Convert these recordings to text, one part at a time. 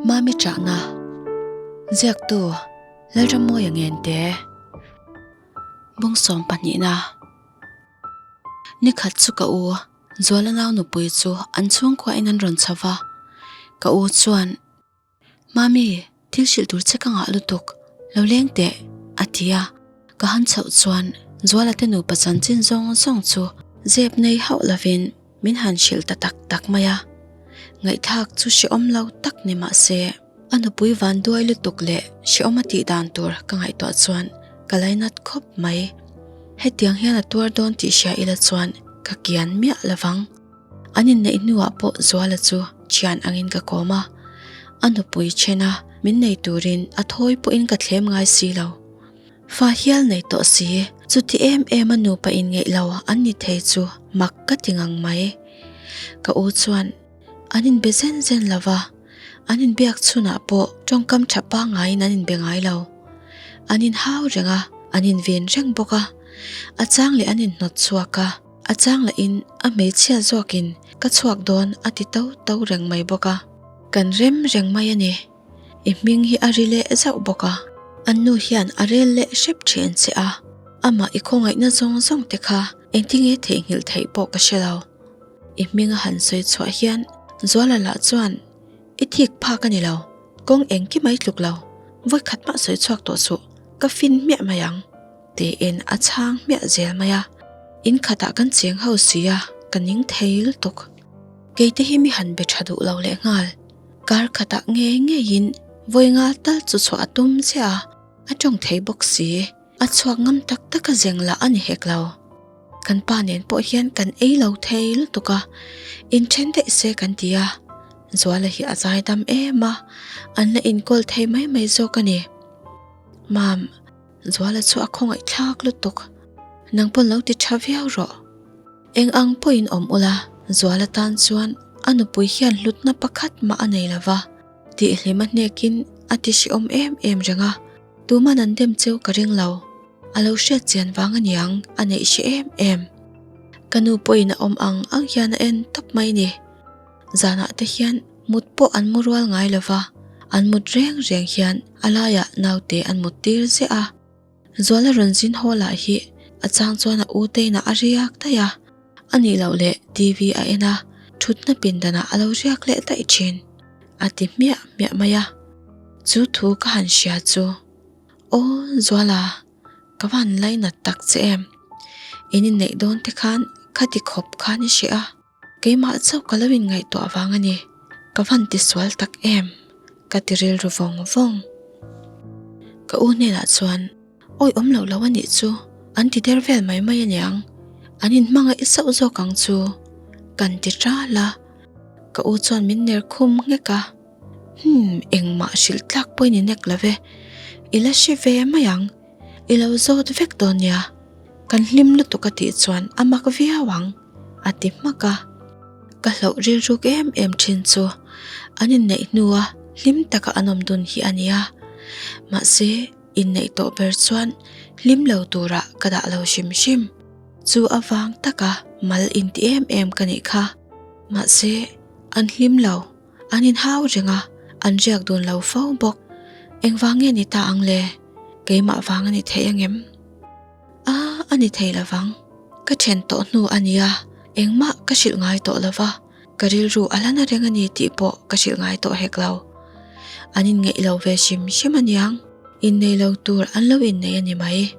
Mami Chahna Ziaktu Lalrammawia Ngente Bung sawm pahnihna Nikhat chu ka u Zuala nau nupui chu an chhungkua in an rawn chho va, ka u chuan Mami, thil hrilh tur che ka ngah lutuk, lo leng teh, a ti a. Ka han chhoh chuan Zuala te nupa chanchin zawng zawng chu zep nei hauh lovin min han hrilh ta tak tak mai a. Ngaihthlak chu hrehawm lo tak ni mah se, a nupui van duai lutuk leh hrehawm a tih dan tur ka ngaihtuah chuan ka lainat khawp mai. Hetiang hian a tuar dawn tih hria ila chuan ka kian miah lovang. An inneih hnuah pawh Zuala chu thian angin ka kawm a, a nupui then a min nei turin a thawi pawhin ka thlem ngai si lo. Fa hial nei tawh si, chuti em em a nupa inngeih lo an ni thei chu mak ka ti ngang mai. Ka u chuan an inbe zen zen lo va, an inbiak chhunah pawh tawngkam tha pangaiin an inbe ngai lo. An inhau reng a, an inven reng bawk a, a chang leh an inhnawt chhuak a. A chang lahin a hmeichhia zawkin ka chhuak dawn a ti to to reng mai bawk a. Kan rem reng mai a ni. I hming hi a ri leh zauh bawk a. An nu hian a rel leh hrep thin che a. Amah i khawngaihna zawng zawng te kha engtinge theihnghilh theih pawh ka hre lo. I hming a han sawi chhuah hian Zuala lah chuan i thik phak a ni lo. Kawng engkim a i tluk lo. Vawikhat mah sawi chhuak tawh suh. Ka fin hmiah mai ang. Tiin a chhang hmiah zel mai a, in khatah kan cheng ho si a, ka ning thei lutuk. Keite hi mi han be tha duh lo leh nghal. Kar khatah ngei ngeiin vawi ngal tal chu chhuah a tum chiah a, a tawng thei bawk si. A chhuak ngam tak tak a zeng lah a ni hek lo. Kan pa nen pawh hian kan ei lo thei lutuk a, inthen daih se kan ti a, Zuala hi a zaidam em a, an la inkawl thei mai mai zawk a ni. Mam. Zuala chu a khawngaih thlak lutuk. Nang pawn lo ti tha viau rawh. Eng ang pawhin awm ula, Zuala tan chuan a nupui hian hlutna pakhat mah a nei lova, tihhlim a hnekin a ti hrehawm em em reng a, tuman an dem cheu ka ring lo. A lo hriat chian vang aniang a neih hre em em. Ka nu pawhin a awm ang ang hian a en tawp mai ni. Zanah te hian mut pawh an mu rual ngai lo va, an mut reng reng hian a laiah naute an mut tir ziah a. Zuala rawn zin haw lah hi a chang chuan a u teinah a riak daih a, a nih loh leh TV a en a, thutna pindanah a lo riak leh daih thin, a ti hmiah hmiah mai a. Chu thu ka han hria chu, Aw Zuala, ka van lainat tak che em? In inneih dawn te khan khati khawp khan i hria a. Keimah chauh ka lo inngaihtuah vang a ni. Ka van ti sual tak em? Ka ti rilru vawng vawng. Ka u hnenah chuan, Awi awm loh lo a nih chu, an ti der vel mai mai aniang. An inhmangaih sauh zawk ang chu. Kan ti ṭal a. Ka u chuan min ner khum nghek a. Hum, engmah hrilh tlak pawhin i nek lo ve. I la hre ve mai ang. I lo zawt vek dawn nia. Kan hlim lutuk a tih chuan a mak viau ang. A ti hmak a. Ka hlauh rilruk em em thin chu an inneih hnua hlim taka an awm dun hi a ni a. Mahse, inneih tawh ber chuan hlim lo turah ka dah lo hrim hrim. Chu avang taka mal inti em em ka nih kha. Mahse, an hlim lo. An inhau reng a, an riak dun lo fo bawk. Engvang nge ni ta ang le? Keimah vang a ni thei angem? A, a ni thei lovang. Ka then tawh hnu a nia, engmah ka hrilh ngai tawh lova, ka rilru a la na reng a ni tih pawh ka hrilh ngai tawh hek lo. An inngeih lo ve hrim hrim aniang, innei lo tur an lo innei a ni mai.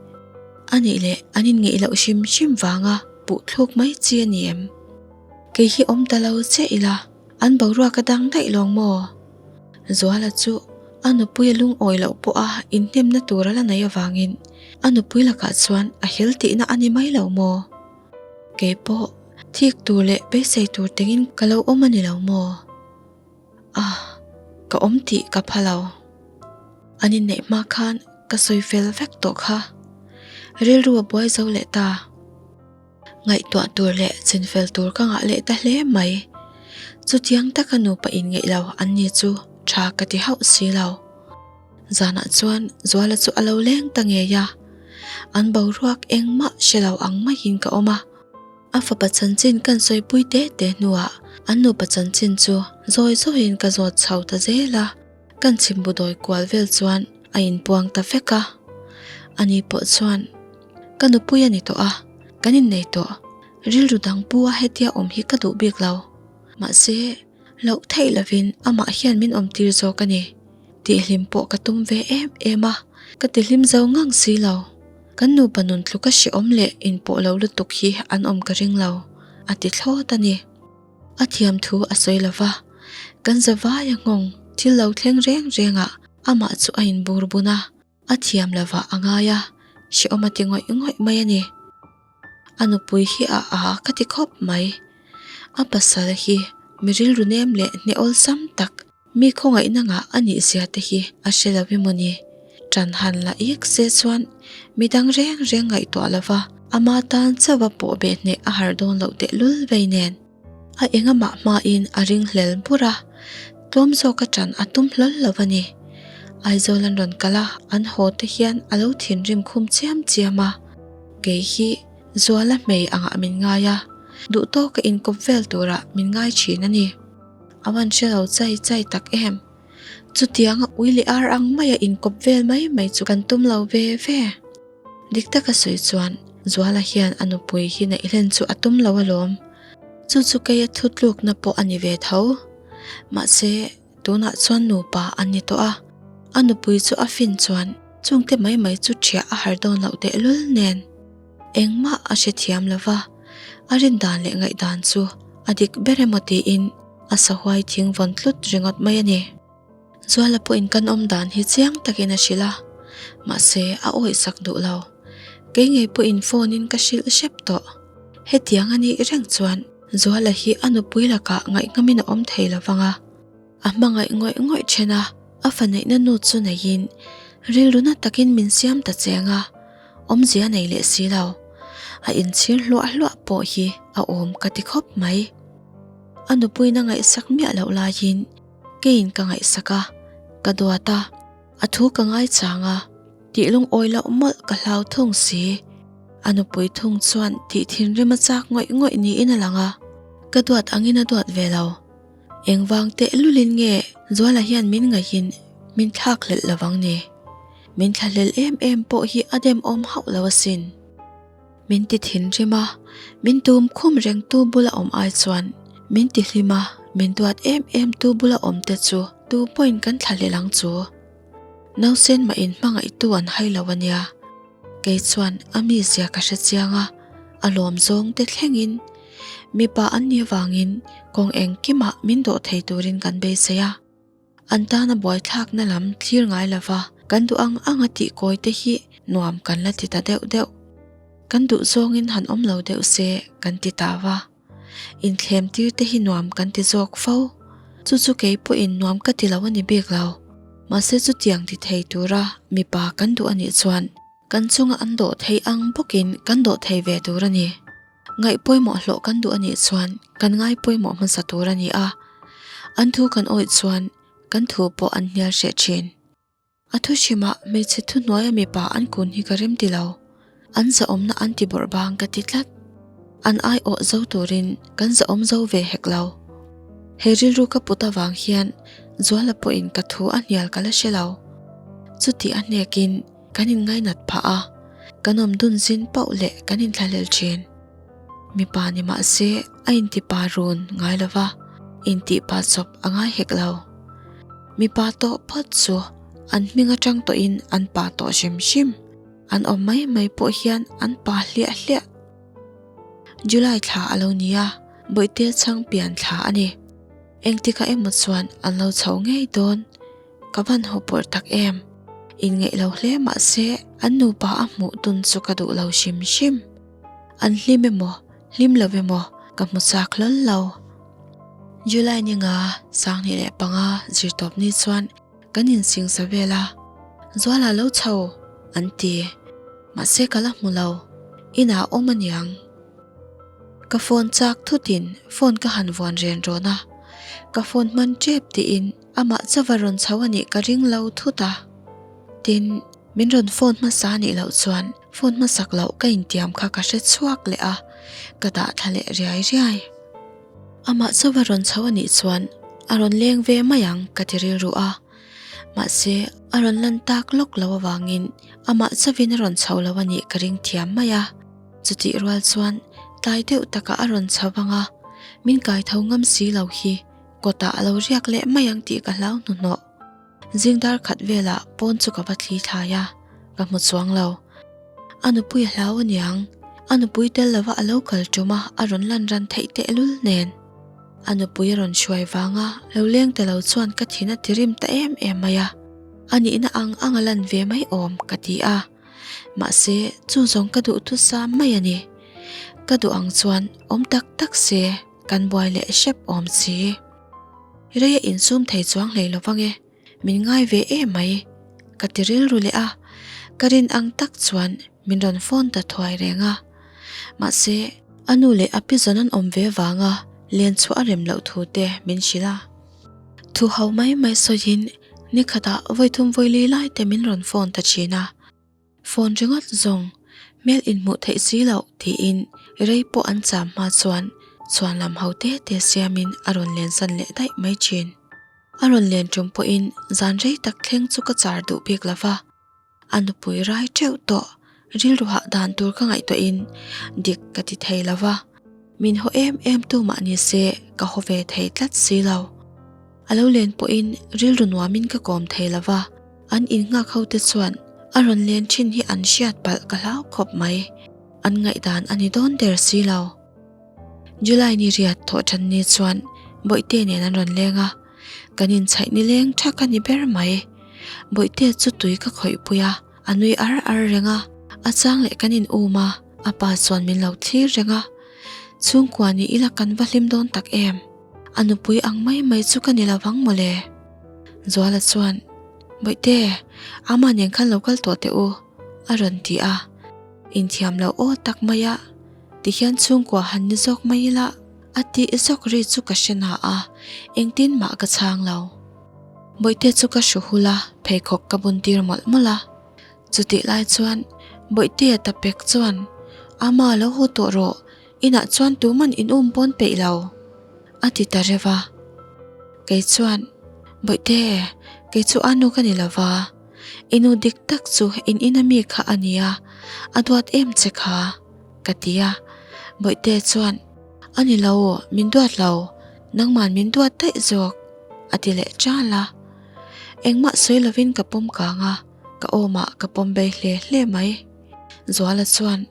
A nih leh an inngeih loh hrim hrim vanga puh thluk mai chi a ni em? Kei hi awm ta lo che ila, an boruak a dang daih lawng maw? Zuala chu a nupui a lungawi loh pawha inhnemna tur a la nei avangin a nupui lakah chuan a hel tihna a ni mai lo maw? Kei pawh thik tur leh beisei tur tengin ka lo awm a ni lo maw? Ah, ka awm tih ka pha lo. An inneih hma khan ka sawi fel vek tawh kha. Rilru a buai zo leh ta. Ngaihtuah tur leh chinfel tur ka ngah leh ta hle mai. Chutiang taka nupa inngeih lo an ni chu tha ka ti hauh si lo. Zanah chuan Zuala chu a lo leng ta ngei a, an boruak engmah hre lo ang maiin ka awm a. A fapa chanchin kan sawipui te te hnuah an nupa chanchin chu zawi zawiin ka zawt chho ta zel a. Kan chhimbu dawi kual vel chuan a inpuang ta vek a. Ani pawh chuan, Ka nupui a ni tawh a, kan innei tawh. Rilru dang pu a hetia awm hi ka duh bik lo. Mahse, loh theih lovin amah hian min awm tir zawk a ni. Tihhlim pawh ka tum ve em em a, ka tihlim zo ngang si lo. Kan nupa nun tluka hrehawm leh inpawh lo lutuk hi an awm ka ring lo, a ti thlawt a ni. A thiam thu a sawi lo va, kan zavaia nghawng thil lo thleng reng rengah amah chu a inbur bun a, a thiam lo vah a ngai a, hrehawm a ti ngawih ngawih mai a ni. A nupui hi a a ka ti khawp mai. A pasal hi mi rilru nem leh hne awlsam tak Mi khawngaihna ngah a nih zia te hi a hre lo emaw ni? Ṭan han la ik se chuan mi dang reng reng ngaihtuah lova ama tan chauha pawh beh hneh a har dawn loh tehlul vei nen. A engamah hmain a ring hlel bur a, tlawm zawka ṭan a tum hlawl lo a ni. Aizawl an rawn kal a, an haw te hian a lo thinrim khum chiam chiam a, kei hi Zuala hmei angah min ngai a, duhtawka inkawp vel turah min ngai ṭhin a ni. A van hre lo chai chai tak em? Chutianga ui leh ar ang maia inkawp vel mai mai chu kan tum lo ve ve. Dik taka sawi chuan Zuala hian a nupui hi neih hlen chu a tum lo alawm. Chu chu keia thutlukna pawh a ni ve tho. Mahse, tunah chuan nupa an ni tawh a, a nupui chu a fin chuan chungte mai mai chu ṭhiah a har dawn loh tehlul nen. Engmah a hrethiam lo va, a rin dan leh ngaihdan chu a dik ber emaw tiin a sahuai thing vawn tlut ringawt mai a ni. Zuala pawhin kan awm dan hi chiang takin a hrilh a, mahse a awihsak duh lo. Kei ngei pawhin phone in ka hrilh hrep tawh. Hetiang a nih reng chuan Zuala hi a nupui lakah ngaihngamin a awm thei lo vang a. A hmangaih ngawih ngawih then a, a fa neihna nu chu neiin rilru na takin min siam ta cheng a, awmzia nei leh si lo. A inchhir hluah hluah pawh hi a awm ka ti khawp mai. A nupuiin a ngaihsak miah loh laiin keiin ka ngaihsak a, ka duat a, a thu ka ngaichang a, tih lungawi loh mawlh ka hlau thung si. A nupui thung chuan tih thinrim a chak ngawih ngawih niin a lang a, ka duat angin a duat ve lo. Engvang teh lulin nge Zuala hian min ngaihin min thlak hlelh lo vang ni? Min thlahlel em em pawh hi a demawm hauh lo asin. Min ti thinrim a, min tum khum reng tu bula awm ai chuan min ti hlim a, min duat em em tu bula awm te chu tu pawhin kan thlahlel ang chu. Nausen mah in hmangaihtu an hai lo a nia. Kei chuan a mizia ka hre chiang a, a lawm zawng te thlengin mipa an nih avangin kawng engkimah min dawh thei turin kan beisei a. An tana buaithlakna lam thlir ngai lova kan duh ang anga tih kawi te hi nuam kan la ti ta deuh deuh. Kan duh zawngin han awm lo deuh se kan ti ta va. Inthlem tir te hi nuam kan ti zawk fo. Chu chu kei pawhin nuam ka ti lo a ni bik lo. Mahse chutiang ti thei tura mipa kan duh a nih chuan kan chunga an dawh thei ang bawkin kan dawh thei ve tur a ni. Ngaih pawimawh hlawh kan duh a nih chuan kan ngai pawimawh hmasa tur a ni a. An thu kan awih chuan kan thu pawh an hnial hreh thin. A thu hrimah hmeichhe thuhnuaia mipa an kun hi ka rem ti lo. An zahawmna an ti bawrh bang ka ti tlat. An aiawh zo turin kan zahawm zo ve hek lo. He rilru ka put avang hian Zuala pawhin ka thu a hnial ka la hre lo. Chuti a hnekin kan inngainat phah a, kan awm dun zin pauh leh kan inthlahlel thin. Mipa ni mah se a intipa run ngai lo va, intihpa chawp a ngai hek lo. Mipa tawh phawt chu an hming atang tawhin an pa tawh hrim hrim. An awm mai mai pawh hian an pa hliah hliah. July thla a lo ni a, Bawihte chhang pian thla a ni. Engtikah emaw chuan an lo chho ngei dawn. Ka van haw pawrh tak em? Inngeih lo hle mah se an nupa a hmuh dun chu ka duh lo hrim hrim. An hlim emaw, hlim lo emaw ka hmu chak hlawl lo. July ni nga 2005 zirtawp ni chuan kan insingsa vel a, Zuala lo chho an ti. Mahse ka la hmu lo, inah a awm aniang. Ka phone chak thutin phone ka han vuan ren rawn a, ka phone hman tep tiin Amah chauva rawn chho a nih ka ring lo thut a. Tin, min rawn phone hmasa a nih loh chuan phone hmasak loh ka intiam kha ka hre chhuak leh a, ka dah thla leh riai riai. Amah chauva rawn chho a nih chuan a rawn leng ve mai ang ka ti rilru a. Mahse, a rawn lan tak lawk lo avangin amah chauhin a rawn chho lo a nih ka ring thiam mai a. Chutih rual chuan tlai deuh takah a rawn chho vang a, min kai tho ngam si lo hi kawtah a lo riak leh mai ang tih ka hlau hnuhnawh. Zing dar khat velah pawn chu ka va thli thlai a, ka hmu chuang lo. A nupui a hlau aniang, a nupui tel lova a lo kal tum a, a rawn lan ran theih tehlul nen. A nupui a rawn hruai vanga lo leng ta lo chuan ka thin a tirim ta em em mai a, a nihna ang ang a lan ve mai awm ka ti a. Mahse, chu zawng ka duh thusa mai a ni. Ka duh ang chuan awm tak tak se kan buai leh hrep awm si. Rei a insum thei chuang hlei lo vang e, min ngai ve em mai, ka ti rilru leh a, ka rin ang tak chuan min rawn phone ta thuai reng a. Mahse, a nu leh a pi zawn an awm ve vanga len chhuah a rem loh thu te min hrilh a. Thu ho mai mai sawiin nikhatah vawithum vawili lai te min rawn phone ta thin a. Phone ringawt zawng hmel inhmuh theih si loh tiin rei pawh an cham hma chuan chhuan lam ho te te siamin a rawn lensan leh daih mai thin. A rawn len tum pawhin zan rei tak thleng chu ka char duh bik lo va, a nupui rai teuh tawh rilru hah dan tur ka ngaihtuahin dik ka ti thei lo va, min haw em em tu mah ni se ka haw ve thei tlat si lo. A lo len pawhin rilru nuamin ka kawm thei lo va, an innghak ho te chuan a rawn len thin hi an hriat palh ka hlau khawp mai. An ngaihdan a ni dawn der si lo. July ni riat thawh tan ni chuan Bawihte nen an rawn leng a, kan inchhaih ni leng thak a ni ber mai. Bawihte chu tui ka khawih pui a, a nui ar ar reng a, a chang leh kan in um a, a pa chuan min lo thlir reng a. Chhungkua ni ila kan va hlim dawn tak em? A nupui ang mai mai chu ka ni lo vang mawle. Zuala chuan, Bawihte, ama nen khan lo kal tawh teh u, a rawn ti a. Inthiam lo aw tak mai a, tihian chhungkua han ni zawk mai ila, a tih zawk ri chu ka hre na a, engtin mah ka chhang lo. Bawihte chu ka hru hul a, pheikhawk ka bun tir mawlh mawlh a. Chutih lai chuan Bawihtea ta pek chuan, Ama lo haw tawh rawh, Inah chuan tuman in um pawn peih lo, a ti ta reuh a. Kei chuan, Bawihte, kei chu a nu ka ni lo va, i nu dik tak chu in ina mi kha a nia, a duat em che kha, ka ti a. Bawihte chuan, A ni lo, min duat lo, nangman min duat daih zawk, a ti leh ṭal a. Engmah sawi lovin ka pawm kang a, ka awmah ka pawm bei hle hle mai. Zuala chuan,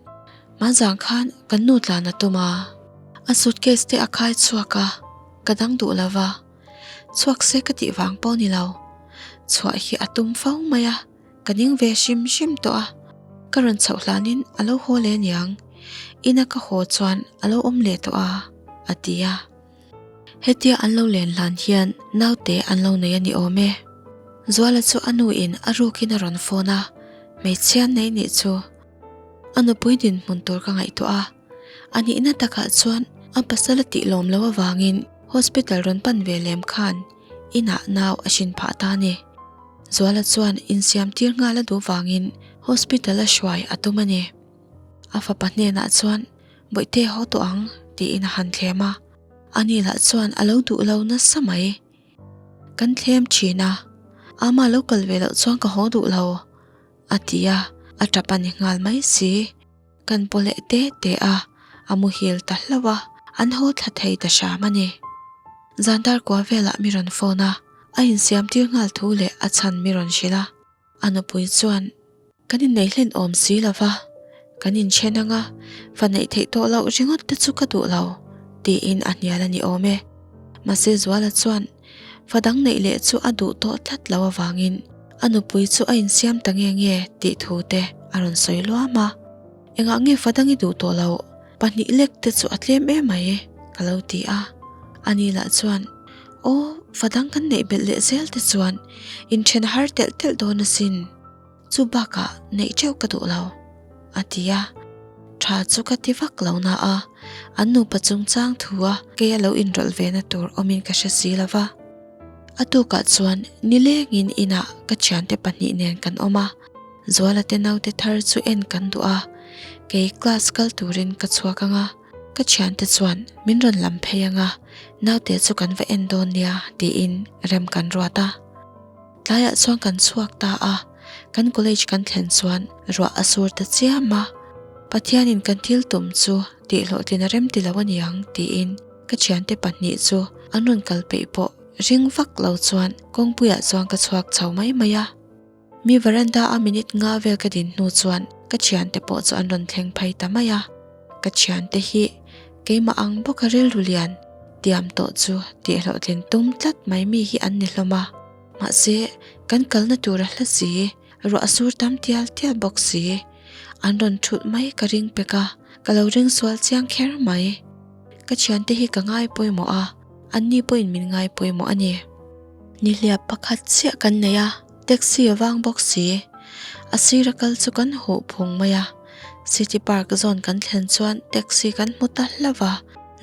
Hmanzang khan kan nu tlan a tum a, a suitcase te a khai chhuak a, ka dang duh lo va, chhuak se ka tih vang pawh ni lo. Chhuah hi a tum fo mai a, ka ning ve hrim hrim tawh a, ka rawn chhoh hlanin a lo haw leh aniang, ina ka haw chuan a lo awm leh tawh a, a ti a. Hetia an lo len hlan hian naute an lo nei a ni awm e. Zuala chu a nu in a rukin a rawn phone a, hmeichhia nei nih chu. A nupui dinhmun tur ka ngaihtuah a, a nihna takah chuan a pasal a tih lawm loh avangin hospital rawn pan ve lem khan inah nau a hrin phah ta a ni. Zuala chuan insiam tir nghal a duh vangin hospital a hruai a tum a ni. A fapa hnenah chuan Bawihte haw tawh ang tiin a han thlem a, ani lah chuan a lo duh lo nasa mai. Kan thlem thin a, ama lo kal ve loh chuan ka haw duh lo. A ti a, a tap a ni nghal mai si. Kan paw leh te te a, a muhil ta hlauh a, an haw thla thei ta hram a ni. Zan dar kua velah mi rawn phone a, a insiam tir nghal thu leh a chhan mi rawn hrilh a. A nupui chuan, Kan innei hlen awm si lo va, kan inchen ang a, fa neih theih tawh loh ringawt te chu ka duh lo, tiin a hnial a ni awm e. Mahse Zuala chuan, Fa dang neih leh chu a duh tawh tlat lo avangin a nupui chu a insiam ta nge nge tih thu te a rawn sawi luam a. Engah nge fa dang i duh tawh loh? Pahnih lek te chu a tlem em mai ka lo ti a. Ani lah chuan, Aw, fa dang kan neih belh leh zel te chuan inthen har telh telh dawn asin. Chu bakah neih teuh ka duh lo, a ti a. Tha chu ka ti vak lo na a, an nupa chungchang thu a kei a lo inrawlh ve na tur awmin ka hre si lo va. A tukah chuan nilengin inah ka thiante pahnih nen kan awm a, Zuala te naute thar chu en kan duh a, kei class kal turin ka chhuak ang a, ka thiante chuan min rawn lam phei ang a, naute chu kan va en dawn nia tiin rem kan ruat a. Tlaiah chuan kan chhuak ta a, kan college kan thlen chuan ruah a sur ta chiam a. Pathianin kan thil tum chu tihhlawhtlin a rem ti lo aniang tiin ka thiante pahnih chu an rawn kal peih pawh ring vak lo chuan kawngpuiah chuan ka chhuak chho mai mai a. Mi veranda a minute nga vel ka din hnu chuan ka thiante pawh chu an rawn thleng phei ta mai a. Ka thiante hi keimah ang bawka rilru lian tiam tawh chu tihhlawhtlin tum tlat mai mi hi an ni hlawm a. Mahse, kan kalna tur a hla si, ruah a sur tam tial tial bawk si. An rawn thulh mai ka ring pek a, ka lo ring sual chiang kher mai. Ka thiante hi ka ngai pawimawh a, anni pawhin min ngai pawimawh a ni. Nihliap pakhat chiah kan nei a, taxi a vang bawk si. A sira kal chu kan huh phung mai a, City Park zawn kan thlen chuan taxi kan hmu ta hlauh a,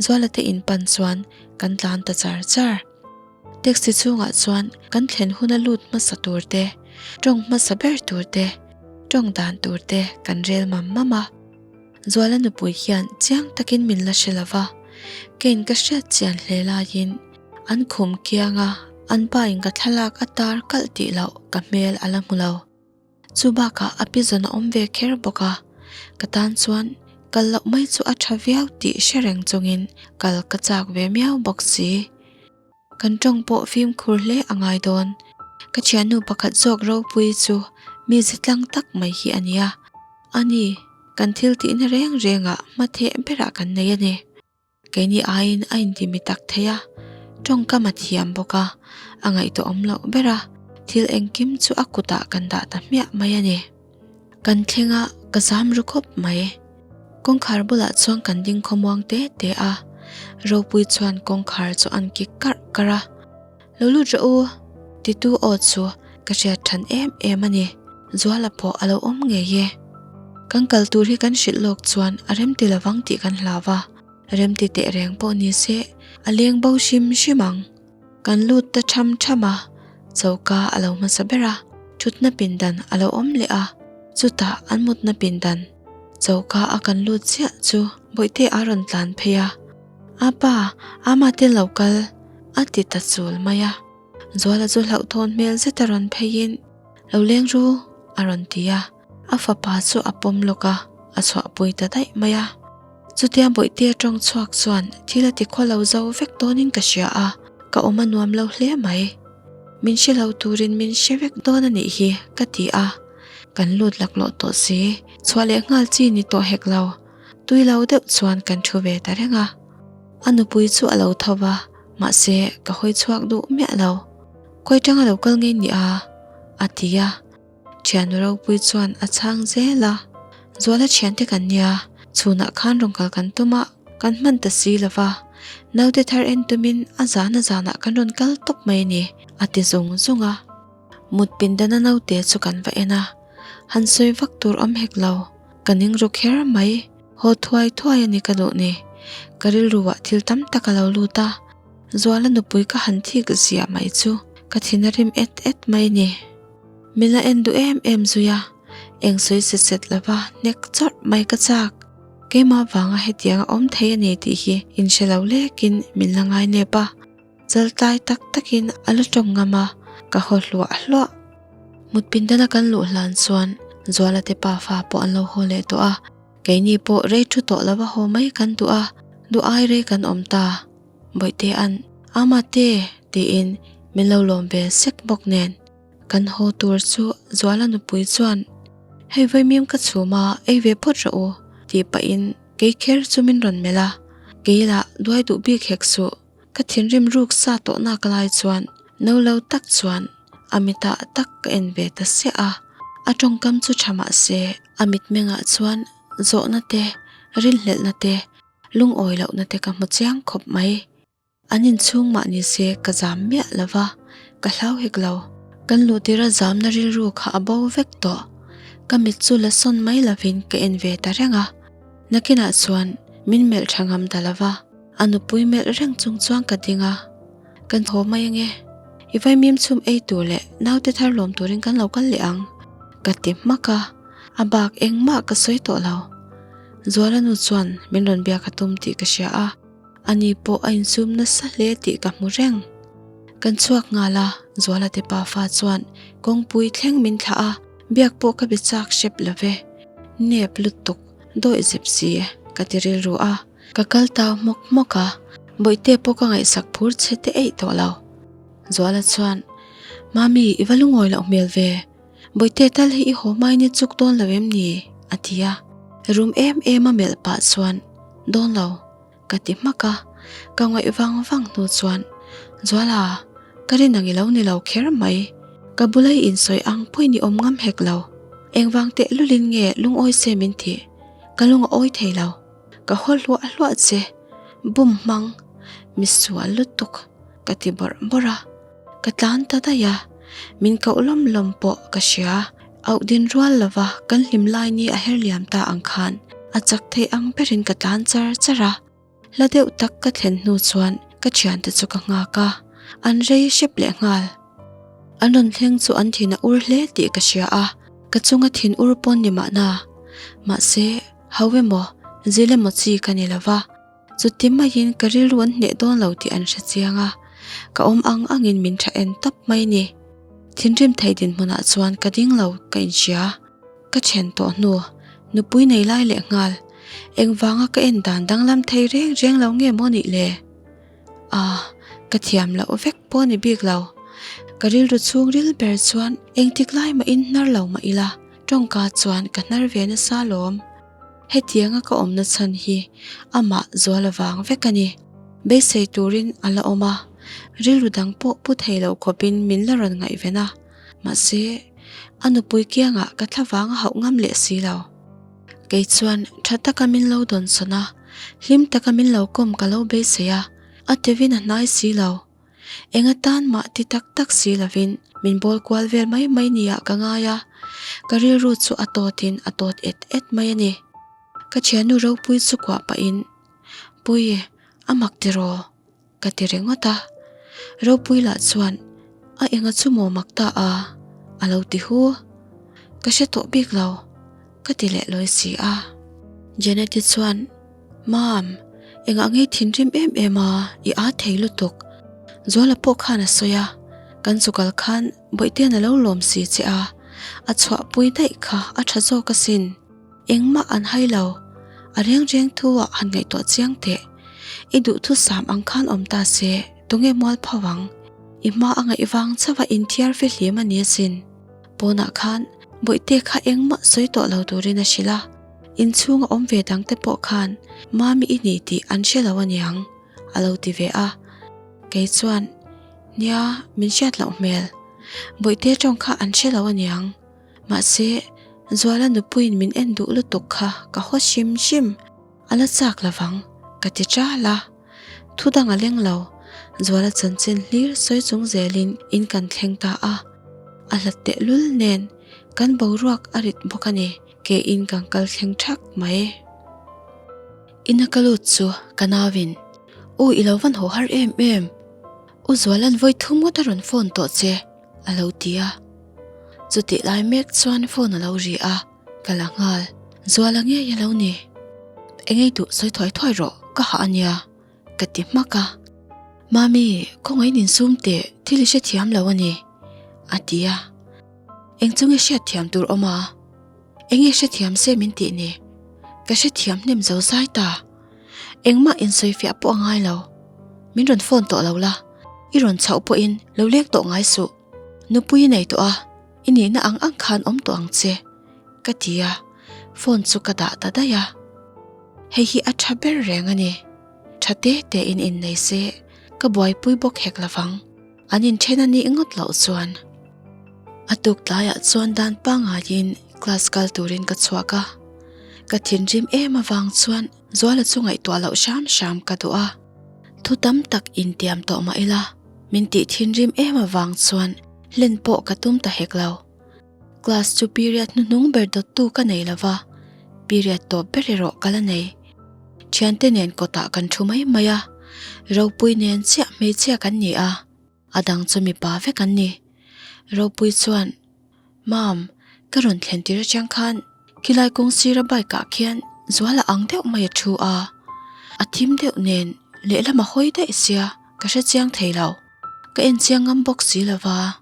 Zuala te in pan chuan kan tlan ta char char. Taxi chhungah chuan kan thlen huna lut hmasa tur te, tawng hmasa ber tur te, tawng dan tur te kan rel mam mam a. Zuala nupui hian chiang takin min la hre lova, keiin ka hriat chian hle laiin an khum kiang a, an pa in ka thlalak a tar kalh tih loh ka hmel a la hmu lo. Chu bakah a pi zawn a awm ve kher bawk a, ka tan chuan kal loh mai chu a tha viau tih hre reng chungin kal ka chak ve miau bawk si. Kan tawng pawh fimkhur hle a ngai dawn. Ka thiannu pakhat zawk ropui chu mi ze tlang tak mai hi a nia. A ni, kan thil tihna reng rengah hmatheh berah kan nei a ni. Keini aiin a intimi tak thei a, tawngkam a thiam bawk a, a ngaihtuahawm loh ber a, thil engkim chu a kutah kan dah ta hmiah mai a ni. Kan thleng a, ka zam ru khawp mai. Kawngkhar bulah chuan kan ding khawmuang te te a, Ropui chuan kawngkhar chu an kik karh karh a, Lo lut rawh u, titu aw chu ka hriat than em em a ni. Zuala pawh a lo awm ngei e. Kan kal tur hi kan hrilh lawk chuan a remti lovang tih kan hlau a, remti teh reng pawh ni se a leng bo hrim hrim ang. Kan lut ta tham tham a, choka a lo hmasa ber a, thutna pindan a lo awm leh a, chutah an mutna pindan choka a kan lut chiah chu Bawihte a rawn tlan phei a, Apa, ama te lo kal a ti ta chul mai a, Zuala chu hlauhthawn hmel zet a rawn pheiin Lo leng ru a rawn ti a, a fapa chu a pawm lawk a, a chhuahpui ta daih mai a. Chutia Bawihtea tawng chhuak chuan thil a ti khaw lo zo vek dawnin ka hria a, ka awm a nuam lo hle mai. Min hre lo turin min hre vek dawn a nih hi ka ti a, kan lut laklawh tawh si, chhuah leh nghal chi ni tawh hek lo. Tui lo deuh chuan kan thu ve ta reng a, a nupui chu a lo tho va, mahse ka hawi chhuak duh miah lo. Kawi tanga lo kal ngei ni a? a ti a. Thiannu ropui chuan a chhang zel a, Zuala thiante kan nia, chhunah khan rawn kal kan tum a, kan hman ta si lo va, naute thar en tumin a zana zanah kan rawn kal tawp mai a ni, a ti zung zung a. Mut pindana naute chu kan va en a, han sawi vak tur awm hek lo, ka ning ru kher mai, haw thuai thuai a ni ka duh ni, ka rilruah thil tam tak a lo lut a. Zuala nupui ka han thik ziah mai chu ka thin a rim et et mai ni. Min la en duh em em zui a, eng sawi set set lova hnek chawrh mai ka chak. Keimah vanga hetiang a awm thei a ni tih hi inhre lo lekin min la ngai nep a, chaltlai tak takin a la tawng ngam a, ka haw hluah hluah. Mut pindana kan luh hlan chuan Zuala te pafa pawh an lo haw leh tawh a, keini pawh rei thu tawh lova haw mai kan duh a, duh ai rei kan awm ta. Bawihte-a'n, Ama te! tiin min lo lawm ve sek bawk nen. Kan haw tur chu Zuala nupui chuan, Hei vaimim ka chhum a, ei ve phawt rawh u, tih pahin kei kher chu min rawn melh a. Kei lah duai duh bik hek suh, ka thinrim ruk sa tawh nak lai chuan no lo tak chuan a mitah tak ka en ve ta siah a. A tawngkam chu tha mah se, a mitmengah chuan zawhna te, rinhlelhna te, Lungawi lohna te ka hmu chiang khawp mai. An inchhung mah ni se ka zam miah lo va, ka hlau hek lo. Kan luh tira zamna rilru kha a bo vek tawh. Ka mit chu la sawn mai lovin ka en ve ta reng a. Nakinah chuan min melh tha ngam ta lo va, a nupui melh reng chung chuan ka ding a. Kan haw mai ange. I vaimim chhum ei tur leh naute thar lawm turin kan lo kal leh ang, ka ti hmak a. A bak engmah ka sawi tawh lo. Zuala nu chuan min rawn biak a tum tih ka hria a, ani pawh a insum nasa hle tih ka hmu reng. Kan chhuak nghal a, Zuala te pafa chuan kawngpui thleng min thlah a, biak pawh ka be chak hrep lo ve. Nep lutuk, dawih zep si ka ti rilru a. Ka kal tau hmawk hmawk a, Bawihte pawh ka ngaihsak phur che te eih tawh lo. Zuala chuan, Mami, i va lungawi loh hmel ve. Bawihte tal hi i haw hmain i chuk dawn lo em ni? a ti a. Rum em em a melh pah chuan, Dawn lo. Ka ti hmak a, ka ngaih vang vang hnu chuan, Zuala, ka rin ang i lo ni lo kher mai. Ka bula i insawi ang pawhin i awm ngam hek lo. Engvang teh lulin nge lungawi se min tih? Ka lung a awi thei lo. Ka haw hluah hluah che. Bum hmang, mi sual lutuk, ka ti bawrh bawrh a. Ka tlan ta daih a, min koh lawm lawm pawh ka hria. Auh din rual lova kan hlim lai ni a her liam ta ang khan a chak theih ang berin ka tlan char char a. Hla deuh tak ka thlen hnu chuan ka thiante chu ka nghak a, an rei hrep leh nghal. An rawn thleng chu an thin a ur hle tih ka hria a, ka chunga thin ur pawn ni mahna. Mahse, hau emaw, zil emaw chi ka ni lova. Chuti maiin ka rilru an hneh dawn lo tih an hre chiang a, ka awm ang angin min tha en tawp mai ni. Thinrim thei dinhmunah chuan ka ding lo ka inhria. Ka then tawh hnu, nupui nei lai leh nghal, engvanga ka en dan danglam thei reng reng lo nge maw nih le? Ah, ka thiam loh vek pawh ni bik lo. Ka rilru chhungril ber chuan engtik lai mahin hnar lo mah ila, tawngka chuan ka hnar ve nasa lawm. Hetianga ka awmna chhan hi amah zual avang vek a ni. Beisei turin a la awm a, rilru dang pawh pu thei loh khawpin min la rawn ngaihven a. Mahse, a nupui kiangah ka thla vang a hauh ngam leh si lo. Kei chuan tha taka min lo dawnsawn a, hlim taka min lo kawm ka lo beisei a, a tevin a hnai si lo. Eng atan mah ti tak tak si lovin min bawl kual vel mai mai niah ka ngai a, ka rilru chu a tawtin a tawt et et mai a ni. Ka thiannu ropui chu kuah pahin, Pui, a mak tiraw? ka ti ringawt a. Ropui lah chuan, A enga chu maw mak ta a? a lo ti hu. Ka hre tawh bik lo, ka ti leh lawi si a. Janet-i chuan, Mam, engah nge thinrim em em a, i â thei lutuk. Zuala pawh khan a sawi a, kan chukal khan Bawihten a lo lawm si che a, a chhuahpui daih kha a tha zawk asin. Engmah an hai lo, a reng reng thu ah han ngaihtuah chiang teh. I duhthusam ang khan awm ta se, tunge mual pho ang? I hma a ngaih vang chauh a inthiar fihlim a ni asin. Pawnah khan Bawihte kha engmah sawi tawh lo turin a hrilh a, inchhunga awm ve dangte pawh khan Mami i ni tih an hre lo aniang a lo ti ve a. Kei chuan, Nia, min hriat loh hmel. Bawihte tawng kha an hre lo aniang. Mahse, Zuala nupuiin min en duh lutuk kha ka haw hrim hrim. A la chak lovang, ka ti ṭal a. Thu dang a leng lo, Zuala chanchin hlir sawi chung zelin in kan thleng ta a. A hlat tehlul nen kan boruak a rit bawk a ni, ke in kan kal thleng thak mai. Ina ka lut chu ka nauin, U i lo van haw har em em, U Zuala'n vawi thum ngawt a rawn phone tawh che, a lo ti a. Chutih lai mek chuan phone a lo ri a. Ka la nghal. Zuala ngei a lo ni. Engei duh sawi thuai thuai rawh, ka hah a nia, ka ti hmak a. Mami, khawngaih in sum teh, thil i hrethiam lo a ni, a ti a. Eng chu nge hriatthiam tur awm a? Enge hrethiam se min tih ni? Ka hrethiam hnem zo zai ta. Engmah insawifiah pawh a ngai lo. Min rawn phone tawh lo la, i rawn chhoh pawhin lo leng tawh ngai suh. Nupui i nei tawh a. I nihna ang ang khan awm tawh ang che, ka ti a, phone chu ka dah ta daih a. Hei hi a tha ber reng a ni. Tha te te in innei se, ka buaipui bawk hek lovang. An inthen a nih ngawt loh chuan. A tuk tlaiah chuan dan pangaiin class kal turin ka chhuak a. Ka thinrim em avang chuan Zuala chu ngaihtuah loh hram hram ka duh a. Thu tam tak intiam tawh mah ila, min tih thinrim em avang chuan Hlen pawh ka tum ta hek lo. Class chu period hnuhnung ber dawttu ka nei lo va, period tawp ber erawh ka la nei. Thiante nen kawtah kan thu mai mai a, Ropui nen chiah hmeichhia kan ni a, a dang chu mipa vek an ni. Ropui chuan, Mam, ka rawn thlen tir atang khan khilai kawng sira bike ah khian Zuala ang deuh mai a thu a, a thim deuh nen lehlam a hawi daih sia ka hre chiang thei lo. Ka en chiang ngam bawk si lo va.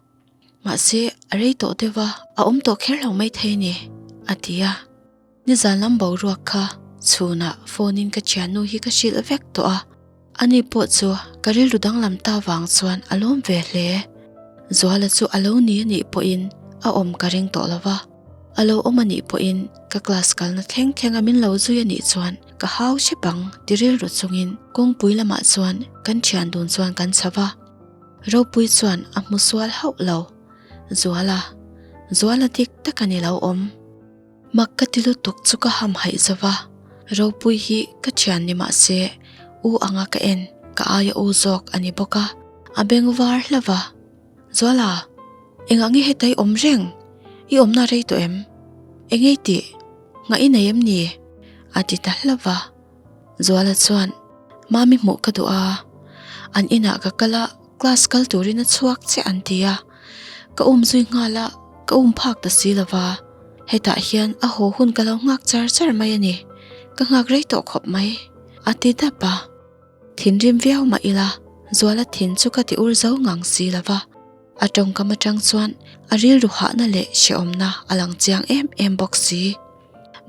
Mahse, a rei tawh deuh a, a awm tawh kher lo maithei a ni, a ti a. Nizan lam boruak kha chhunah phone in ka thiannu hi ka hrilh vek tawh a, ani pawh chu ka rilru danglam ta vang chuan a lawm ve hle. Zuala chu a lo ni a nih pawhin a awm ka ring tawh lo va, a lo awm a nih pawhin ka class kalna thleng thleng a min lo zui a nih chuan ka hau hrep ang ti rilru chungin kawngpui lamah chuan kan thian dun chuan kan chho va, Ropui chuan a hmu sual hauh lo. Zuala, Zuala dik tak a ni lo awm. Mak ka ti lutuk chu ka ham haih zo va, Ropui hi ka thian ni mah se u anga ka en, ka aia u zawk a ni bawk a, a beng var hla va. Zuala, engah nge heta i awm reng? I awmna rei tawh em? Enge i tih? Nghah i nei em ni? A ti ta hla va. Zuala chuan, Mami hmuh ka duh a, an inah ka kal a, class kal turin a chhuak che an ti a, ka um zui nghal a, ka um phak ta si lo va, hetah hian a haw hun ka lo nghak char char mai a ni, ka nghak rei tawh khawp mai, a ti dap a. Thinrim viau mah ila, Zuala thin chu ka ti ur zo ngang si lo va, a tawngkam atang chuan a rilru hahna leh hrehawmna a lang chiang em em bawk si.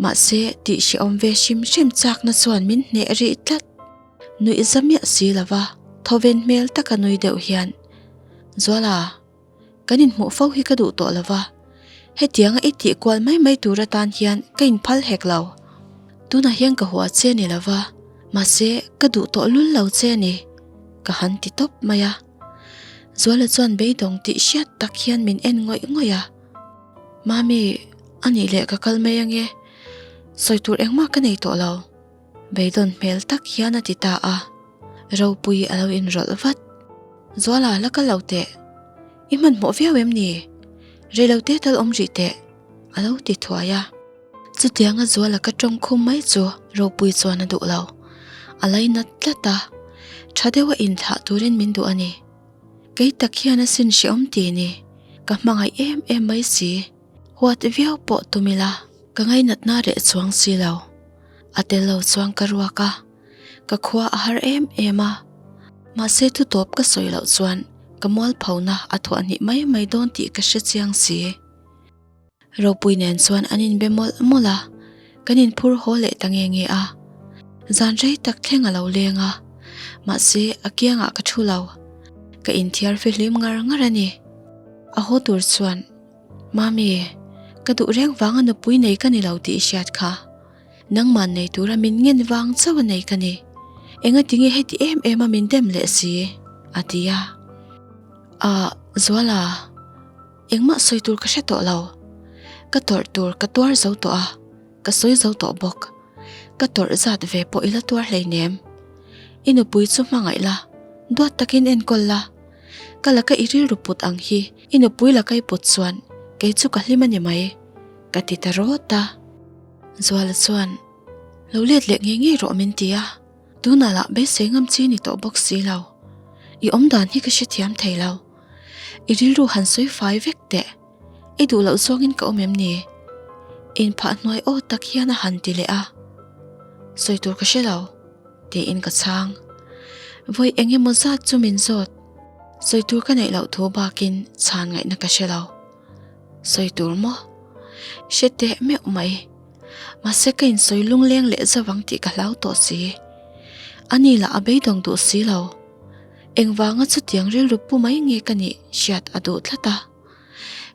Mahse, tih hrehawm ve hrim hrim chakna chuan min hneh rih tlat. Nuih za miah si lo va, thawven hmel taka nui deuh hian, Zuala, kan inhmuh fo hi ka duh tawh lo va, hetianga i tih kual mai mai tur atan hian ka inphal hek lo. Tunah hian ka hua che ni lo va, mahse ka duh tawh lul lo che a ni, ka han ti tawp mai a. Zuala chuan beidawng tih hriat tak hian min en ngawih ngawih a. Mami, a nih leh ka kal mai ange, sawi tur engmah ka nei tawh lo, beidawn hmel tak hian a ti ta a, Ropui a lo inrawlh vat. Zuala, la kal lo teh, i hmanhmawh viau em ni? Reilote tal awm rih teh, a lo ti thuai a. Chutianga Zuala ka tawng khum mai chu Ropui chuan a duh lo, a lainat tlat a, tha deuha inthlah turin min duh a ni. Kei tak hian a sin hrehawm ti ni, ka hmangaih em em mai si, huat viau pawh tum ila ka ngainatna reh chuang si lo. A tel lo chuan ka ruak a, ka khua a har em em a, mahse thu tawp ka sawi loh chuan ka mualphona a thuah hnih mai mai dawn tih ka hre chiang si. Ropui nen chuan an inbe mawlh mawlh a, kan inphur haw leh ta nge nge a. Zan rei tak thleng a lo leng a, mahse a kiangah ka thu lo. Ka inthiar fihlim ngar ngar a ni. A haw tur chuan, Mami, ka duh reng vanga nupui nei ka ni lo tih i hriat kha. Nangman nei tura min ngen vang chauh a nei ka ni. Engati nge heti em em a min dem leh si? a ti a. Ah, Zuala. Engmah sawi tur ka hre tawh lo. Ka tawrh tur ka tuar zo tawh a, ka sawi zo tawh bawk. Ka tawrh zat ve pawh i la tuar hleinem. I nupui chu hmangaih la, duat takin enkawl la. Ka laka i rilru put ang hi i nupui laka i put chuan kei chu ka hlim a ni mai, ka ti ta rawt a. Zuala chuan, Lo let leh ngei ngei rawh min ti a. Tunah lah beisei ngam chi ni tawh bawk si lo. I awmdan hi ka hrethiam thei lo. I rilru han sawi fai vek teh. I duh loh zawngin ka awm em ni? Inphah hnuai aw tak hian a han ti leh a. Sawi tur ka hre lo, tiin ka chhang. Vawi eng emaw zat chu min zawt. Sawi tur ka neih loh thu bakin chhan ngaihna ka hre lo. Sawi tur maw? Hre teh meuh mai. Mahse ka insawi lungleng leh zavang tih ka hlau tawh si. Ani lah a beidawng duh si lo. Engvanga chutiang rilru pu mai nge ka nih hriat a duh tlat a.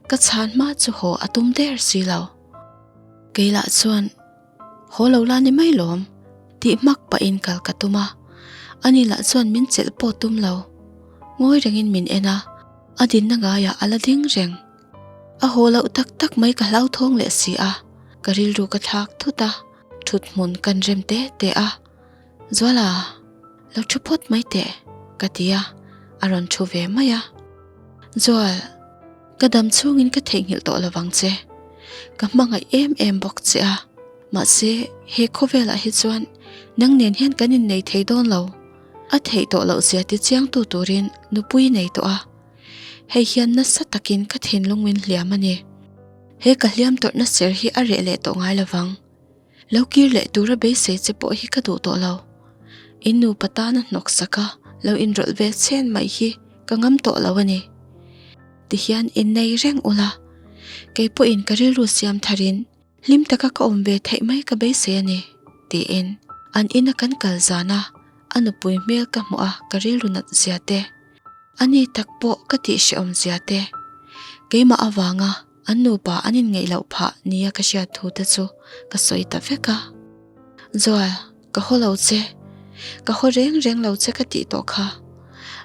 Ka chhan hma chu haw a tum der si lo. Kei lah chuan haw lo la ni mai lawm tih hmak pahin kal ka tum a. Ani lah chuan min chelh pawh tum lo. Ngawi rengin min en a, a dinna ngaiah a la ding reng. A haw loh tak tak mai ka hlauthawng leh si a, ka rilru ka thlak thut a, thut hmun kan rem te te a. Zuala, lo thu phawt mai teh, ka ti a, a rawn thu ve mai a. Zual, ka dam chhungin ka theihnghilh tawh lovang che. Ka hmangaih em em bawk che a, mahse he khawvelah hi chuan nang nen hian kan innei thei dawn lo. A theih tawh loh zia ti chiangtu turin nupui nei tawh a. Hei hian nasa takin ka thinlung min hliam a ni. He ka hliam tawrhna ser hi a reh leh tawh ngai lovang. Lo kir leh tura beisei che pawh hi ka duh tawh lo. In nupa tana hnawk saka lo inrawlh ve chhen mai hi ka ngam tawh lo a ni. Tihian innei reng ula, kei pawhin ka rilru siam tharin hlim taka ka awm ve theih mai ka beisei a ni, tiin an ina kan kal zana a nupui hmel ka hmuh a ka rilru nat zia te, a ni tak pawh ka tih hrehawm zia te, keimah avanga an nupa an inngeih loh phah nia ka hriat thu te chu ka sawi ta vek a. Zual, ka haw lo che. Ka haw reng reng lo che ka tih tawh kha.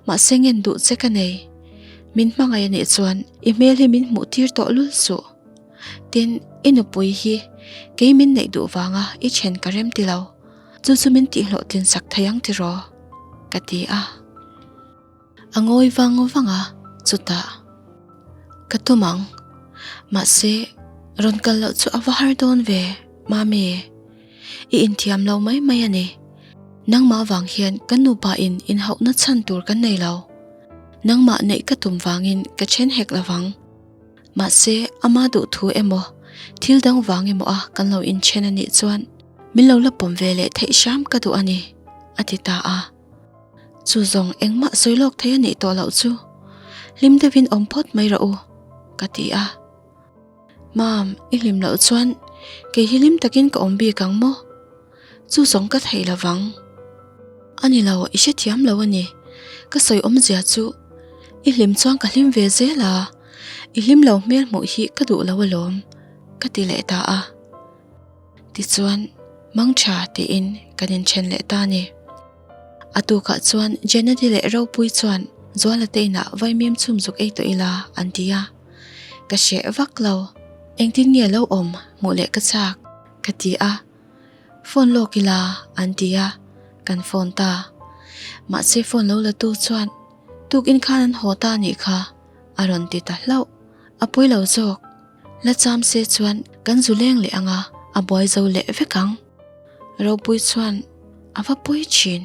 Mahse ngen duh che ka nei. Min hmangaih a nih chuan i hmel hi min hmuh tir tawh lul suh. Tin, i nupui hi kei min neih duh vanga i then ka rem ti lo. Chu chu min tihhlawhtlin sak thei ang tiraw? Ka ti a. A ngawi vang vang a, chutah, Ka tum ang. Mahse, rawn kal loh chu a va har dawn ve, Mami. I inthiam lo mai mai a ni. Nangmah vang hian kan nupa in inhauhna chhan tur kan nei lo. Nangmah neih ka tum vangin ka then hek lo vang. Mahse, ama duh thu emaw, thil dang vang emaw a kan lo inthen a nih chuan min lo la pawm ve leh theih hram ka duh a ni, a ti ta a. Chu zawng engmah sawi lawk thei a nih tawh loh chu hlim deuhin awm phawt mai rawh u, ka ti a. Mam, i hlim loh chuan kei hi hlim takin ka awm bik ang maw? Chu zawng ka thei lo vang. A ni lo, i hrethiam lo a ni. Ka sawi awmzia chu i hlim chuan ka hlim ve zel a, i hlim lo hmel hmuh hi ka duh lo alawm, ka ti leh ta a. Tichuan, Mangtha tiin kan inthen leh ta a ni. A tukah chuan Jeneti leh Ropui chuan Zuala te inah vaimim chhum zuk ei tawh ila an ti a. Ka hreh vak lo, engtin nge lo awm hmuh leh ka chak ka ti a. Phone lawk ila an ti a, kan phone ta. Mahse phone lo la tu chuan tukin khan an haw ta anih kha a rawn ti ta hlauh. A pawi lo zawk. La cham se chuan kan zu leng leh ang a, a buai zo leh vek ang. Ropui chuan a va pawi thin.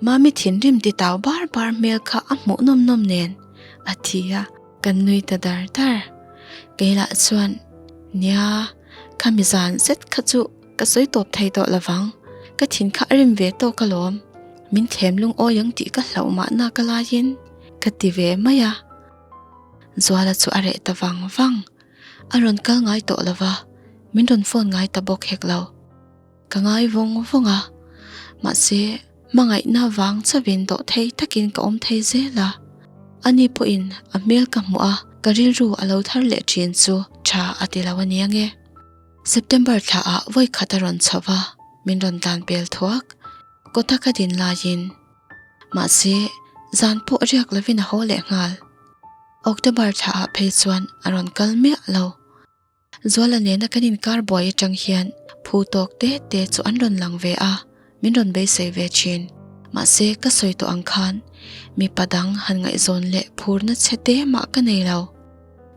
Mami thinrim ti tau bar bar hmel kha a hmuh nawm nawm nen a thi a, kan nui ta dar dar. Keilah chuan, Nia, khami zan zet kha chu ka sawi tawp thei tawh lovang. Ka thin kha a rim ve tawk alawm. Min thlem lungawi ang tih ka hlauh mahna ka laiin ka ti ve mai a. Zuala chu a reh ta vang vang. A rawn kal ngai tawh lo va, min rawn phone ngai ta bawk hek lo. Ka ngai vawng vawng a, mahse hmangaihna vang chauhin dawh thei takin ka awm thei zel a. Ani pawhin a hmel ka hmuh a, ka rilru a lo thar leh thin chu tha a ti lo a nia nge. September thlaah vawi khat a rawn chho va, min rawn dan pel thuak. Kawta ka din laiin Mahse, zan pawh riak lovin a haw leh nghal. October thlaah phei chuan a rawn kal miah lo. Zuala nena kan inkar buai atang hian phu tawk te te chu an rawn lang ve a, min rawn beisei ve thin. Mahse, ka sawi tawh ang khan mipa dang han ngaihzawn leh phurna chhe te mah ka nei lo.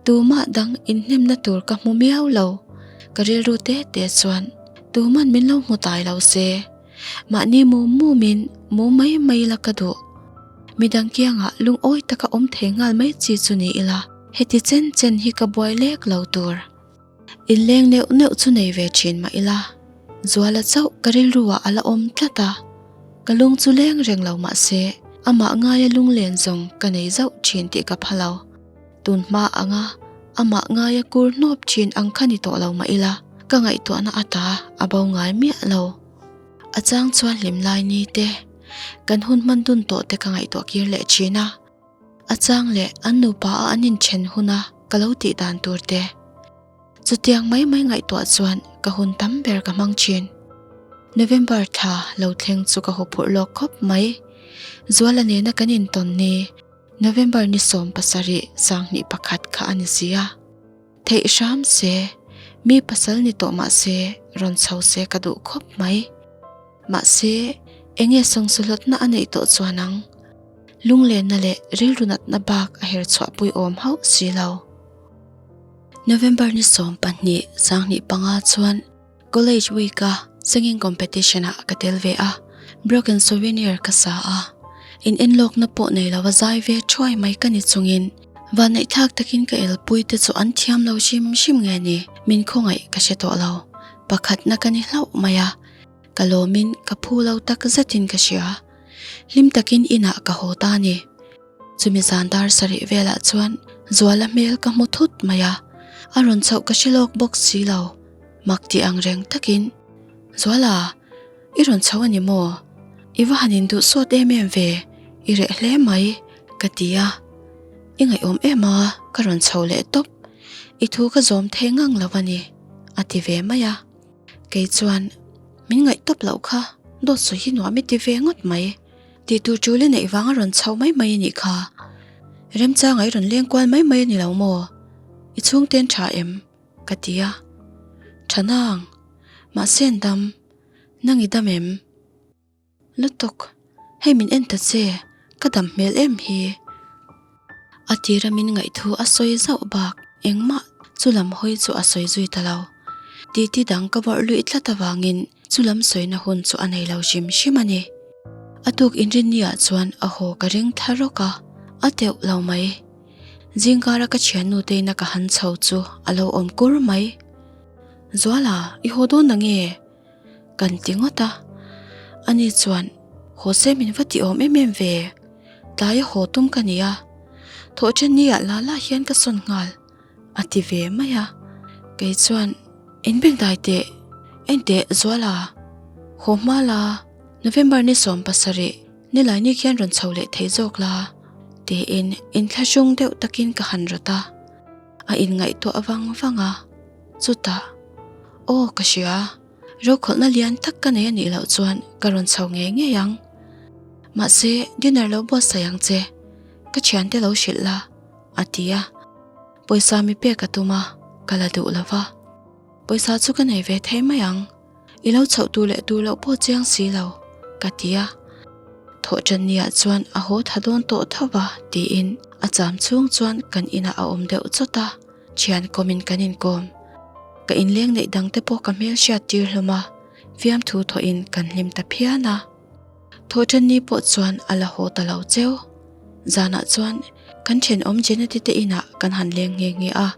Tumah dang inhnemna tur ka hmu miau lo. Ka rilru te te chuan tuman min lo hmu tai lo se. Mahni mum mumin mu mai mai ila ka duh. Midang kiangah lungawi taka awm thei nghal mai chi chu ni ila, heti chen chen hi ka buai lek lo tur. Inleng neuh neuh chu nei ve thin mah ila, Zuala chauh ka rilruah a la awm tlat a. Ka lung chu leng reng lo mah se, amah ngaia lunglen zawng ka nei zauh thin tih ka pha lo. Tun hma anga amah ngaia kur hnawp thin ang kha ni tawh lo mah ila, ka ngaihtuahna ata a bo ngai miah lo. A chang chuan hlim lai ni te, kan hun hman dun tawh te ka ngaihtuah kir leh thin a. A chang leh an nupa a an inthen huna ka lo tih dan tur te. Chutiang mai mai ngaihtuah chuan ka hun tam ber ka hmang thin. November thla lo thleng chu ka huphurh lawk khawp mai. Zuala nena kan intawn ni November ni 17 21 kha a ni si a. Theih hram se, mi pasal ni tawh mah se rawn chho se ka duh khawp mai. Mahse, enge sawngsuhlawtna a neih tawh chuan ang? Lunglenna leh rilru natna bak a her chhuahpui awm hauh si lo. November ni 12 25 chuan College week a singing competition ah ka tel ve a, Broken Souvenir ka sa a, in enlawkna pawh nei lo a zai ve thuai mai ka ni chungin vanneihthlak takin ka elpui te chu an thiam lo hrim hrim nge ni min khawngaih ka hre tawh lo, pakhatna ka ni hlauh mai a, ka lawmin ka phu lo tak zetin ka hria, hlim takin inah ka haw ta ni. Chumi zan dar sarih velah chuan Zuala hmel ka hmu thut mai a, a rawn chhoh ka hre lawk bawk si lo. Mak tih ang reng takin, Zuala, i rawn chho a ni maw? I va han induh sawt em em ve, i reh hle mai, ka ti a. I ngaihawm em a, ka rawn chho leh tawp. I thu ka zawm thei ngang lo a ni, a ti ve mai a. Kei chuan, Min ngaih tawp loh kha, dawt sawi hi nuam i ti ve ngawt mai. Tih tur tul i neih vang a rawn chho mai mai a nih kha. Remchanga i rawn leng kual mai mai a ni lo maw? I chhungten tha em? Ka ti a. Tha nang. Mahse an dam. Nang i dam em? Lutuk. Hei min en ta che. Ka dam hmel em hi. A tira min ngaihthu a sawi zauh bak engmah chu lam hawi chu a sawi zui ta lo. Titi dang ka vawrh luih tlat avangin chu lam sawina hun chu a nei lo hrim hrim a ni. A tuk inrinni ah chuan a haw ka ring thla rawk a, a teuh lo mai. Zingkara ka thiannu teina ka han chho chu a lo awm kur mai. Zuala, i haw dawn nange? Kan ti ngawt a. Ani chuan, Haw se min va ti awm em em ve. Tlaia haw tum ka ni a. Thawh then ni ah la la hian ka sawn nghal. A ti ve mai a. Kei chuan, In beng dai teh, en teh Zuala. Haw hma la, November ni 17, nilai ni khian rawn chho leh thei zawk la, tiin inthlahrung deuh takin ka han rawt a. A inngaihtuah vang vang a. Chutah, Aw, ka hria. Rokhawlhna lian tak ka nei a nih loh chuan ka rawn chho ngei ngei ang. Mahse, dinner lo buatsaih ang che. Ka thiante lo hrilh la, a ti a. Pawisa mi pek a tum a, ka la duh lo va. Pawisa chu ka nei ve thei mai ang. I lo chhoh tur leh tur loh pawh chiang si lo, ka ti a. Thawhṭanniah chuan a haw tha dawn tawh tho va, tiin a cham chhung chuan kan inah a awm deuh chawt a. Thian kawmin kan inkawm. Ka inleng neih dangte pawh ka hmel hriat tir hlawm a, fiamthu thawhin kan hlim ta phian a. Thawhṭanni pawh chuan a la haw ta lo cheu. Zanah chuan kan thenawm Jeneti te inah kan han leng nghe nghe a.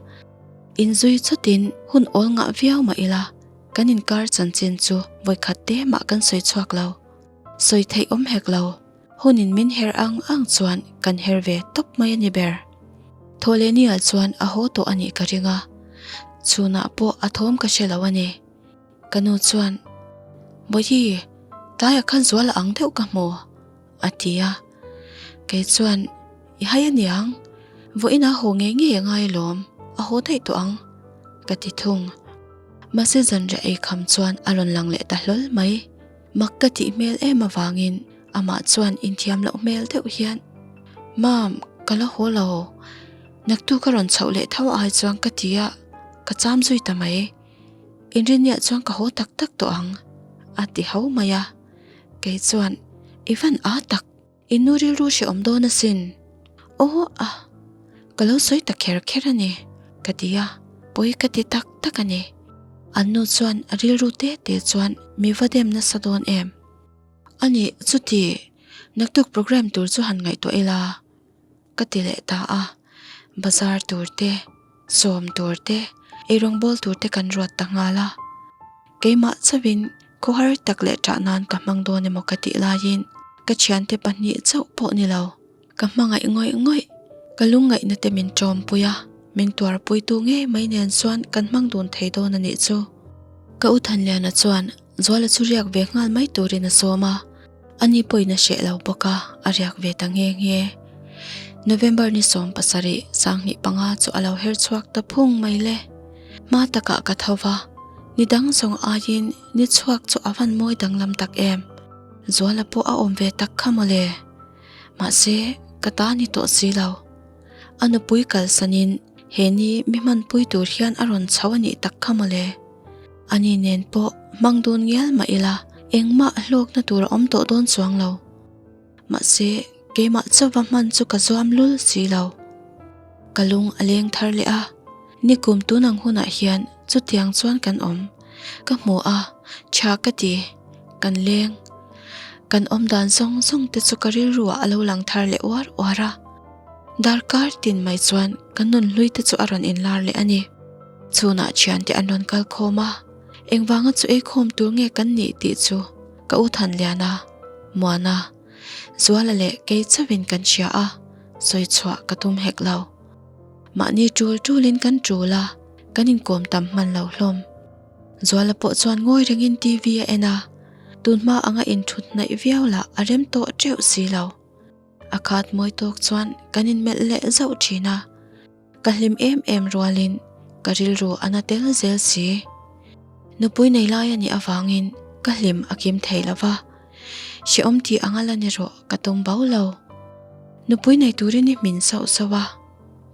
Inzui chawtin hun awl ngah viau mah ila, kan inkar chanchin chu vawikhat te mah kan sawi chhuak lo. Sawi theih awm hek lo. Hunin min her ang ang chuan kan her ve tawp mai a ni ber. Thawhlehniah chuan a haw tawh a nih ka ring a, chhunah pawh a thawm ka hre lo a ni. Ka nu chuan, Bawihi, tlaiah khan zual a ang deuh ka hmu, a ti a. Kei chuan, I hai a niang, vawiinah haw ngei ngei a ngai alawm, a haw daih tawh ang, ka ti thung. Mahse zanriah ei kham chuan a rawn lang leh ta hlawl mai. Mak ka tih hmel em avangin amah chuan inthiam loh hmel deuh hian, Mam, ka la haw lo. Naktu ka rawn chhoh leh tho ai chuan ka ti a, ka cham zui ta mai. Inrinniah chuan ka haw tak tak tawh ang, a ti ho mai a. Kei chuan, I van a tak, i nu rilru hrehawm dawn asin. Aw a, ka lo sawi ta kher kher a ni, ka ti a, pawi ka ti tak tak a ni. An nu chuan a rilru te te chuan mi va dem nasa dawn em? A nih, chuti, naktuk programme tur chu han ngaihtuah ila. Ka ti leh ta a, bazar tur te, sawm tur te, eirawngbawl tur te kan ruat ta nghal a. Keimah chauhin khawhar tak leh ṭah nan ka hmang dawn emaw ka tih laiin ka thiante pahnih chauh pawh ni lo, ka hmangaih ngawih ngawih. Ka lungngaihna te min ṭawmpui a, min tuarpuitu ngei mai nen chuan kan hmang dun thei dawn a nih chu. Ka u Thanliana chuan Zuala chu riak ve nghal mai turin a sawm a. Ani pawhin a hreh lo bawk a, a riak ve ta nghe nghe. November ni 17, 2005 chu a lo her chhuak ta phung mai le. Hma takah ka tho va, ni dang zawng aiin ni chhuak chu a van mawi danglam tak em. Zuala pawh a awm ve tak kha mawle. Mahse, ka ta ni tawh si lo. A nupui kalsanin he ni mi hmanpui tur hian a rawn chho a nih tak kha mawle. Ani nen pawh hmang dawn ngial mah ila engmah hlawkna tur a awm tawh dawn chuang lo. Mahse, keimah chauva hman chu ka zuam lul si lo. Ka lung a leng thar leh a, nikum tun ang hunah hian chutiang chuan kan awm. Ka hmu a, tha ka ti, kan leng. Kan awm dan zawng zawng te chu ka rilruah a lo lang thar leh uar uar a. Darkar tin mai chuan ka nun hlui te chu a rawn inlar leh a ni. Chhunah thiante an rawn kal khawm a, engvanga chu ei khawm tur nge kan nih tih chu ka u Thanliana, Muana, Zuala leh kei chauhin kan hria a. Sawi chhuah ka tum hek lo. Mahni tul tulin kan tul a, kan inkawm tam hman lo hlawm. Zuala pawh chuan ngawi rengin TV a en a, tunhma anga inthut hnaih viau lah a rem tawh teuh si lo. A khat mawi tawk chuan kan inmelh leh zauh thin a, ka hlim em em rualin ka rilru a na tel zel si. Nupui nei lai a nih avangin ka hlim a kim thei lo va, hrehawm tih anga la ni rawh ka tum bo lo. Nupui nei turin i hmin sauh sauh a,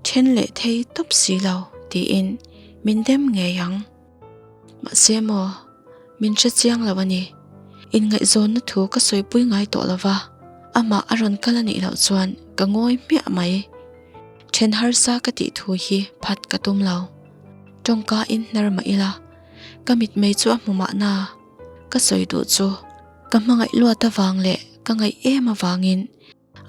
then leh thei tawp si lo tiin min dem ngei ang. Mahse maw, min hre chiang lo a ni. Inngaihzawnna thu ka sawipui ngai tawh lo va, amah a rawn kal a nih loh chuan ka ngawi hmiah mai. Then harsa ka tih thu hi phat ka tum lo. Tawngka in hnar mah ila, ka mitmei chu a hmu mahna. Ka sawi duh chu ka hmangaih luat avang leh ka ngaih em avangin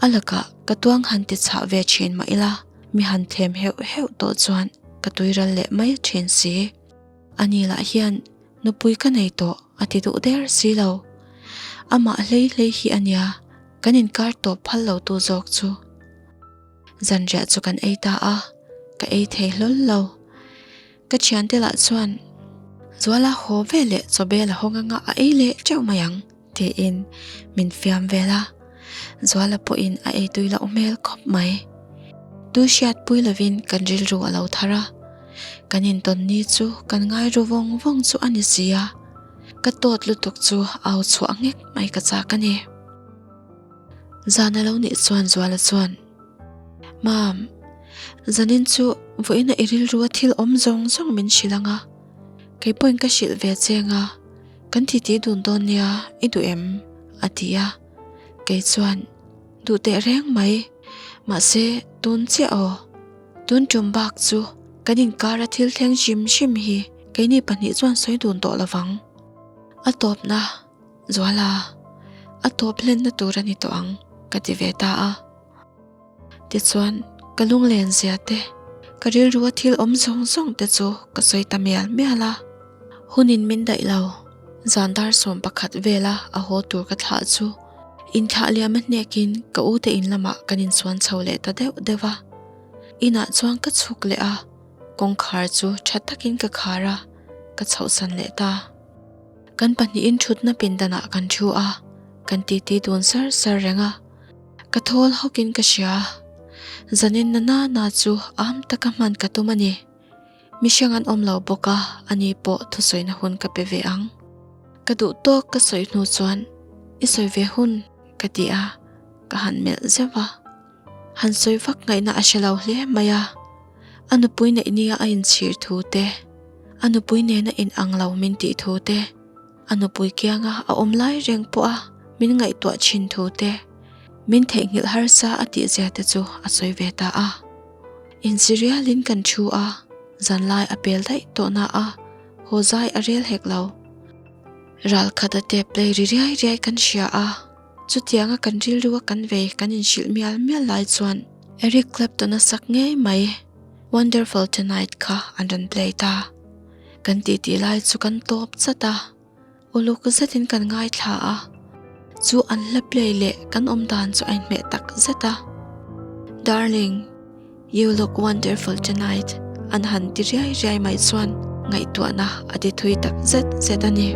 A lakah ka tuang han ti chhah ve thin mah ila, mi han thlem heuh heuh tawh chuan ka tuiral leh mai thin si. Ani lah hian nupui ka nei tawh a ti duh der si lo. Amah hlei hlei hi a nia, kan inkar tawp phal lo tu zawk chu. Zanriah chu kan ei ta a, ka ei thei hlawl lo. Ka thiante lah chuan Zuala haw ve leh chawbel a hawng anga a ei leh teuh mai ang tiin min fiam vel a, Zuala pawhin a ei tui loh hmel khawp mai. Tu hriatpui lovin kan rilru a lo thar a, kan intawn ni chu kan ngai ru vawng vawng chu a ni si a, ka tawt lutuk chu au chhuah nghek mai ka chak a ni. Zan a lo nih chuan Zuala chuan. Mam, zanin chu vawiina i rilrua thil awm zawng zawng min hrilh ang a, kei pawhin ka hrilh ve che ang a, kan titi dun dawn nia i duh em? a ti a, kei chuan duh teh reng mai, mahse tun chiah aw, tun tum bak chu kan inkara thil thleng hrim hrim hi keini pahnih chuan sawi dun tawh lovang, a tawpna Zuala, a tawp hlenna tur a ni tawh ang ka ti ve ta a. Tichuan, ka lunglen zia te, ka rilrua thil awm zawng zawng te chu ka sawi ta mial mial a. Hunin min daih lo, zan dar 11 vela a haw tur ka thlah chu inthlah liam a hnekin ka u te in lamah kan insuan chho leh ta deuh deuh a. Inah chuan ka chhuk leh a, kawngkhar chu tha takin ka khar a, ka chhohsan leh ta. Kan pahnihin thutna pindanah kan thu a, kan titi dun sar sar reng a. Ka thawl hawkin ka hria. Zanin na na na chu am taka hman ka tum a ni. Mihring an awm lo bawk a, ani pawh thusawina hun ka pe ve ang. Ka duh tawk ka sawi hnu chuan i sawi ve hun ka ti a, ka han melh zeuh a. Han sawi vak ngaihna a hre lo hle mai a, a nupui neih nia a inchhir thu te, a nupui nena inang lo min tih thu te, A nupui kianga a awm lai reng pawh a min ngaihtuah thin thu te, min theihnghilh harsa a tih zia te chu a sawi ve ta a. Inzirialin kan thu a, zanlai a pel daih tawh na a, haw zai a rel hek lo. Ral khata tep play ri riai riai kan hria a, chutianga kan rilru a kan vei kan inhrilh mial mial lai chuan Eric Clapton-a sak ngei mai Wonderful Tonight kha an rawn play ta. Kan titi lai chu kan tawp chat a, uluk zetin kan ngaithla a, chu an hla play leh kan awm dan chu a inhmeh tak zet a. Darling, you look wonderful tonight an han ti riai riai mai chuan ngaihtuahna a ti thui tak zet zet a ni.